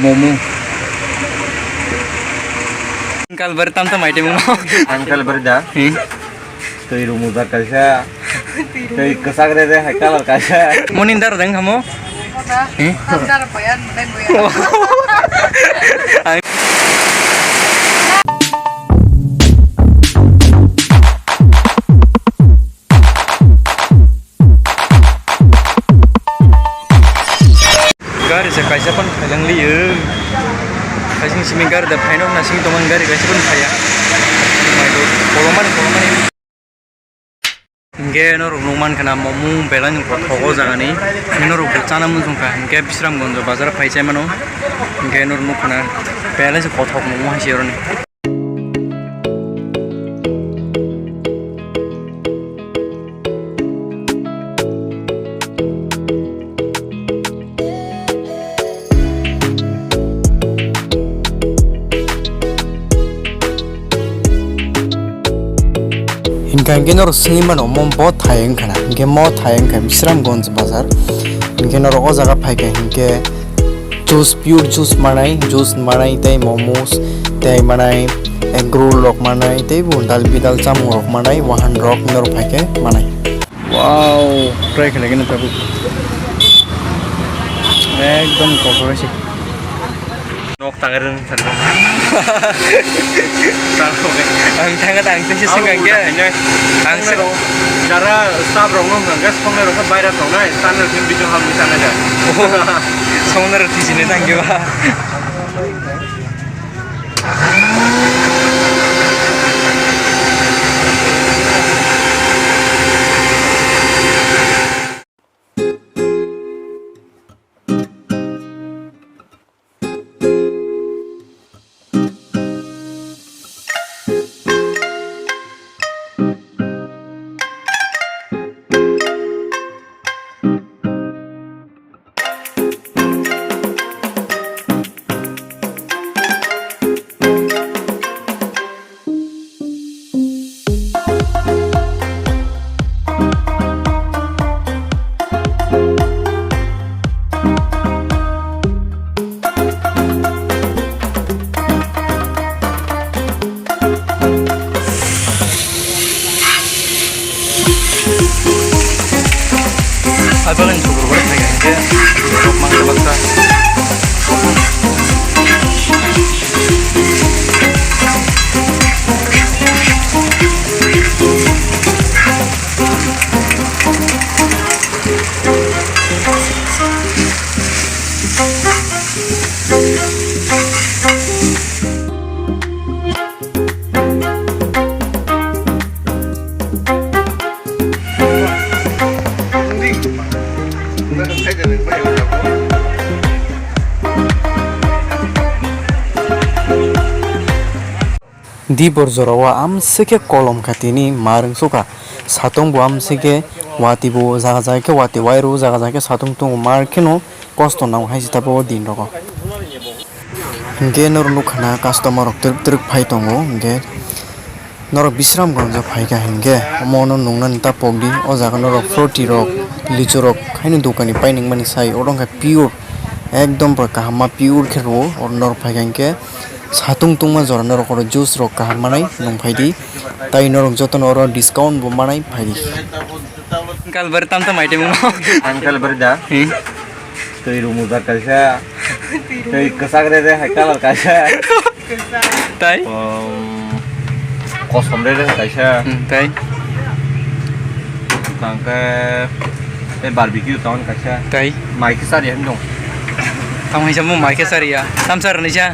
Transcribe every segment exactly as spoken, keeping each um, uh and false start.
Momo. Kalbar tam tam item mo. Ang kalbar da. Hmm. Twi rumujak kaisa. Twi kwchak re re hai color kaisa. Moni dar dang hamo. Hmm. Dar boyan, dar boyan. Gari se kaisa phano khaijang liyo. Kaisa simi gari da phaino na simi tongmani gari kaisa phano khaiya. Kolomani, kolomani. Hingke norok nukmankha na momo belai no kothok o jaga ni. Norok bo chana muchungkha hingke Bisramganj bazar phai chaimano. Hingke norok nukha na belai se kothok momo hai se oroni. Hinkha hinkhe norok swngwi mano omo bo thai wngkha na, hinkhe mo thai wngkha Bisramganj bazar. Hinkhe norok o jaga phaikha hinkhe juice, pure juice manai, juice manai tei momos tei manai, egg roll rok manai tei bo dal bidal chamung rok manai, wahan rok norok phaikhe manai. Wow, try khlaikhe no tabuk. Ekdom kotor se. Nok tangrwng. Ang thangat ang thansi sing ang ya. Ang se. Jara staff rok no hwnka songnai rok khe baira tongnai, channel khe video hamni channel ya. Songnai rok thisini thank you ba. Abaleng kubur bai thai hingke, rok mangsa baksa. Dibor jorao amsike kolom kha tini mar wngsuka. Satung bo amsike wati bo jaga jaga khe wati wai rw jaga jaga khe satung tongo mar kheno kosto nango hai se tabuk o din rogo. Hingke norok nukha na customer rok twrwk twrwk phai tongo hingke norok Bisramganj o phaikha hingke omo no nungnani ta pokdi o jaga norok froti rok lichu rok haino dokani painwng mani sai oro wngkha pure ekdom pura kaham ma pure khe rwo oro norok phaikha hingke satung tungma jora norok oro juice rok kaham manai nwngphaidi tai norok jotono oro discount bo manai phaidi. Kalbar tam tam item mo. Ang kalbar da. Hmm. Twi rumujak kaisa. Twi kwchak re re hai color kaisa. Tai? Um, kosom re re kaisa. Hmm, tai? Tangke tei barbecue ton kaisa. Tai? Mai khe sari hem dong. Tamo hai samo mai khe sari ya. Tam sar ni sa.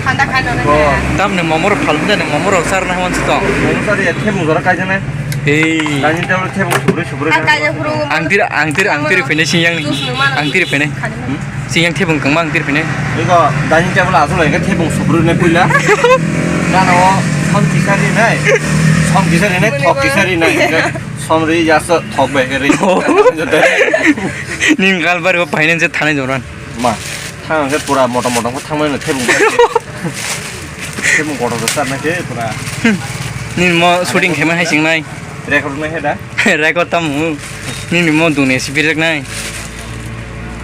Thanda khai no. Tam ni momo rok phal da ni momo rok sar na hwan sito. Momo sari ya themung jora kaisa na. Ei. Dani table thebung subri subri. Ang kaya huru. Ang tir ang tir ang tir phene singyang ni. Juice nung mano. Ang tir phene. Khani. Hmm? Singyang thebung kangma ang tir phene. Iko dani table asuk lagi thebung subri ne puila. Dana o som kisari nai. Som kisari nai, thok kisari nai. Som ri ya so thok bai ri. Ning kalbar ko finance thanai joran. Ma, thang ke pura motom motom ko thang mai thebung. Thebung kotor ko sar na ke pura. Ning mo shooting khema hai sing nai. Record nai he da? Record tam mu. Nini mo dune si birek nai.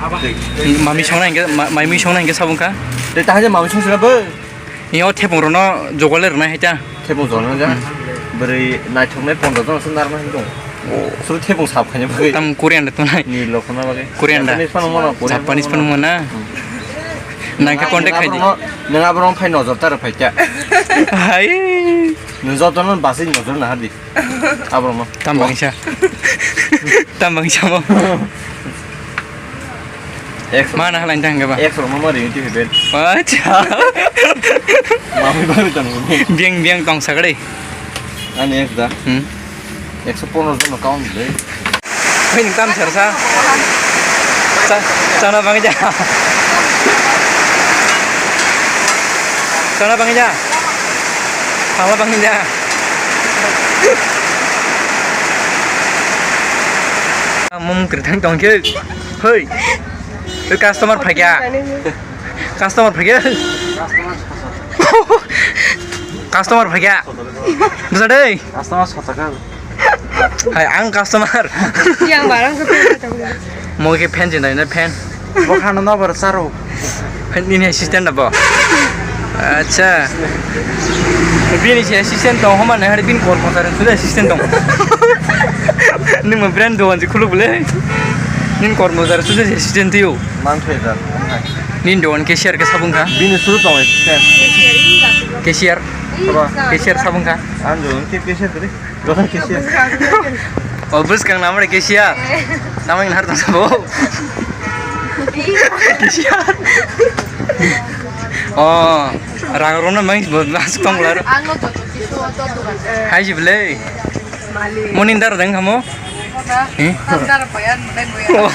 Mami songna hingke, ma-, mami songna hingke sabung kha. Tei tahai je mami song sira bo. Iyo thepung rono jogole rwnai hai ta. Thepung jogole rwnai ja. Hmm. Bwrwi naithoknai ponjo jon se narwknai dong. Oh. Suru thepung sap khaina bagwi. Tam Korean da tonai. Ni lokna bagwi. Korean da. Japanese phano mano, Korean Japanese phano phano mano. Mano na. Hmm. Nang khe contact khai di. Nang aborok phai nojor ta rw phai ta. Hai. Nang jotono basai nojor na hadi. Aborokno. Tam bangsa. Tam bangsa mo. Ex. Mana halai tang ba? Ex rok mama ring tv ben. Acha. Mami bari tang. Biang biang tong sagade. Ani ex da. Hmm. Ekso pono jono count de. Hoi, nung tam sersa. Sa-, sana bangja. Sana bangja. Pangla bangja. Mum kritang tongke. Hoi. Customer phakya. Customer phakya. Customer phakya. Bwsa dei. Customer sotakan. Hai, ang customer. Yang barang ke pera tong. Mo ke fan jinai na fan. Bo khano na bar saro. Fan nini assistant na bo. Acha. Bini si assistant tong homa na hari bin kor kosar sudah assistant tong. Nung ma brand dogan si khuluk bole. Nin kor kosar sudah assistant tiyo. Man thai da. Nin dogan cashier ke sabung kha. Bini suru tong assistant. Cashier. Apa? Cashier sabung kha. Ang dogan ke cashier tadi. Dokan cashier. Oh, bwskang namre cashier. Namai nahar tong sabo. Cashier. Oh, rang rona mai bo mas tong lar. Ang no joto kisu to dokan. Hai jible. Moni dar dang kamo? Mona. Hmm? Ang dar boyan, boyan, boyan.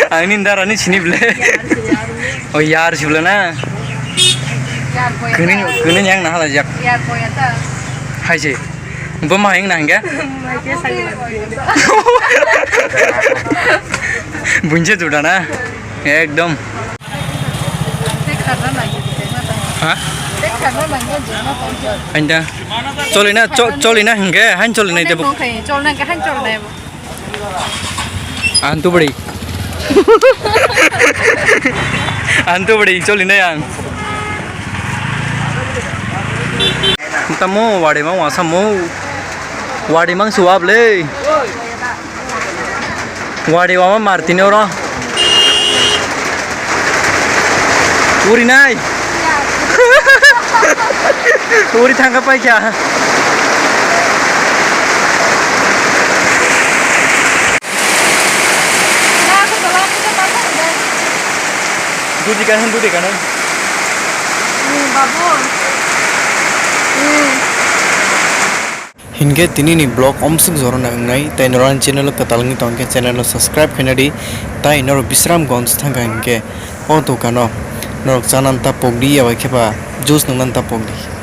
Ang ni dar ani sini ble. Yar, yar. Oh, yar jible na. Yar boyan. Kini, ta. Kini yang na hala jak. Yar boyan ta. Hai je. Bo ma hing na hingga? Bunje juda na. Ekdom. Ha? Anda. Choli na, cho-, choli na hingga, han choli na debo. Choli na, han choli na. Antu bari. Antu bari, choli na yang. Tamo wari ma wasa mo. Wari mang suab le. Wari wama Martin oro. Uri nai. Uri thangka paikha. Dudi kan, dudi kan. Babu. Hinkhe tinini vlog omswk jorano wngnai, tei norok ani channel o kwtal wngwi tongkhe channel no subscribe khaina di, tei norok Bisramganj thangkha hinkhe o dokano norok chanani ta pokdi, ya bai khe ba juice nwngnani ta pokdi.